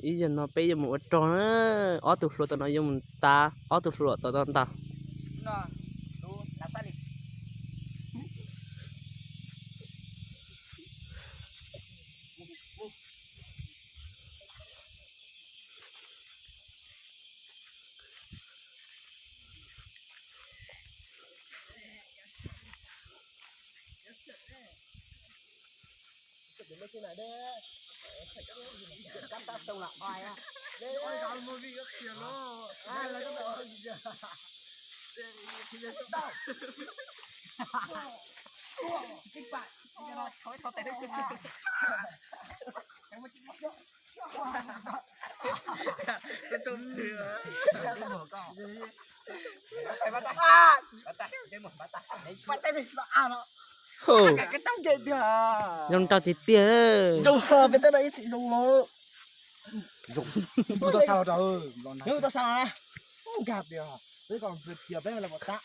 Ib zaug no peb yuav mus ua rog na, ob tug hluas tom no yuav mus tav ob tug hluas tom no ntag. Zoo nraug tiag tiag. Nkag tiag, peb kom tiag peb lawv pom tab.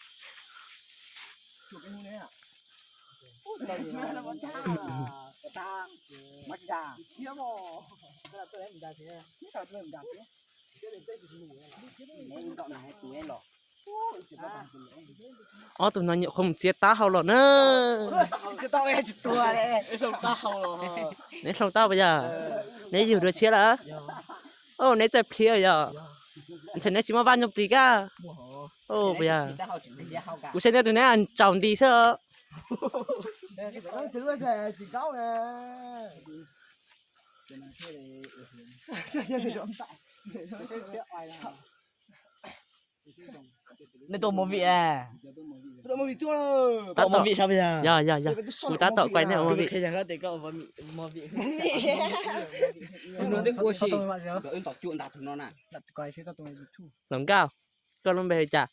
Ob tug no nyuam qhuav mus txiav taub hau los na. Neb hloov taub puas yog? Neb yug dua tshiab lawm? Neb txawj plhiav yog? Ntshe neb tsis muaj vaj nyob plig kab. Puas yog? Kuv saib neb tus neb tsaus nti xwb. Nej tuaj ua movie? Tab tom, yog yog yog, kuv tab tom quay nej ua movie. Hluas nkauj, koj lub npe hu cas?